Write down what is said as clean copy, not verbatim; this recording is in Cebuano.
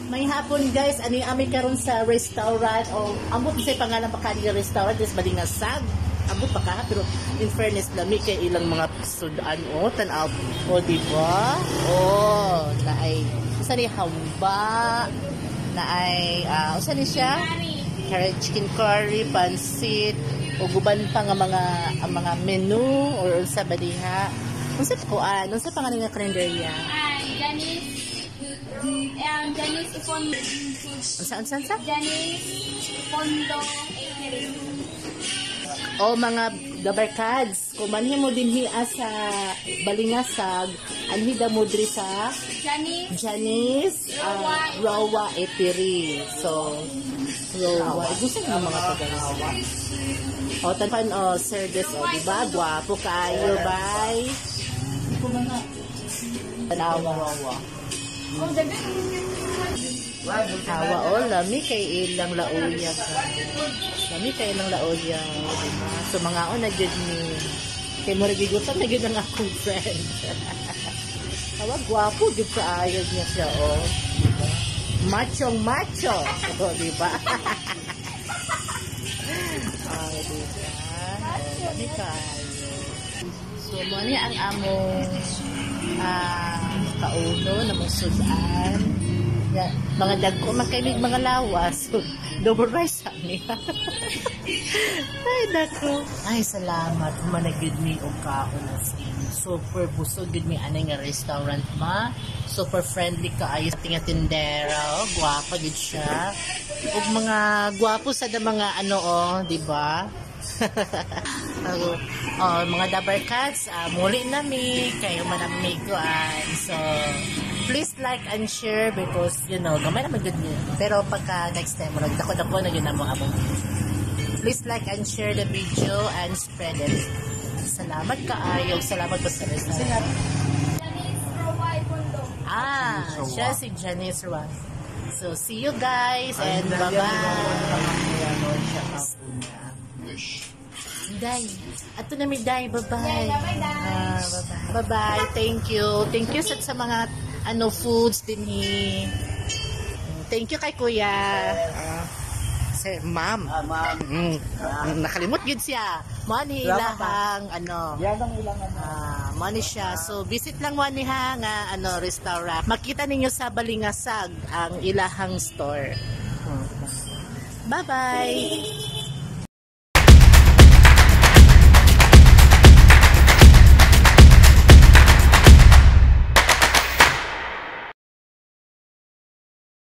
Maayong hapon, guys, ani ami karon sa restaurant o ambot sa pangalan pa kani nga restaurant is Balingasag. Ambot pa ka, pero in fairness, lami kay ilang mga sudan o tan-aw o, di ba? Oh, naay usa ni hamba, naay usa ni siya? Curry, chicken curry, pansit, ug uban pa nga mga ang mga menu or unsa ba diha. Unsa pa kuan? Unsa pa nga karinderya? Ay, Janice. Janice Ipon. Unsa, unsa, unsa? Janice Ipondo Eatery. O mga dabarkads, kung manhi mo dinhi sa Balingasag, anhi da mo diri sa Janice Janice Rowa Eatery. So, Rowa. Gusto nga mga taga. O, tanpan, o, service, o, diba? Gwapo kayo, bye. Tanawa. Oh, dagan. Hawa, o, lami kay ilang lauya ka. Lami kay ilang lauya, diba? So, mga o, na jud ni. Kay mo gigutom na jud ang akong friend. Hawa, gwapo jud sa ayog niya siya, o. Diba? Machong macho. O, diba? Ay, diba? O, lami kayo. So, mo ni ang among kauno na mong sudan. Ya, mga dagko man kay mig mga lawas. So, double rice ami. Ay, nako. Ay, salamat. Human na gyud mi og kaon, as in. Super busog gyud mi ani nga restaurant, ma. Super friendly kaayo sa tinga tindera. Oh, gwapa gyud siya. Ug mga gwapo sa da mga ano oh, di ba? Oh, mga dabarkads, muli nami kay human na kuan. So, please like and share because, gamay naman gud ni. Pero pagka next time, murag dako-dako na yun mo among. Please like and share the video and spread it. Salamat kaayo. Salamat po sa restaurant. Janice Rowa Ipondo. Ah, siya si Janice Roa. So, see you guys and bye-bye. Day. Ato na mi, day. Bye-bye. Bye-bye, Day. Ah, bye-bye. Bye-bye. Thank you. Thank you sa mga ano foods dinhi. Thank you kay Kuya. Sir, ma'am. Ah, ma'am. Nakalimot gyud siya. Mo ni ilahang ano. Yan ang ilang ano. Ah, mo ni siya. So visit lang mo ni ha nga ano restaurant. Makita ninyo sa Balingasag ang ilahang store. Bye-bye.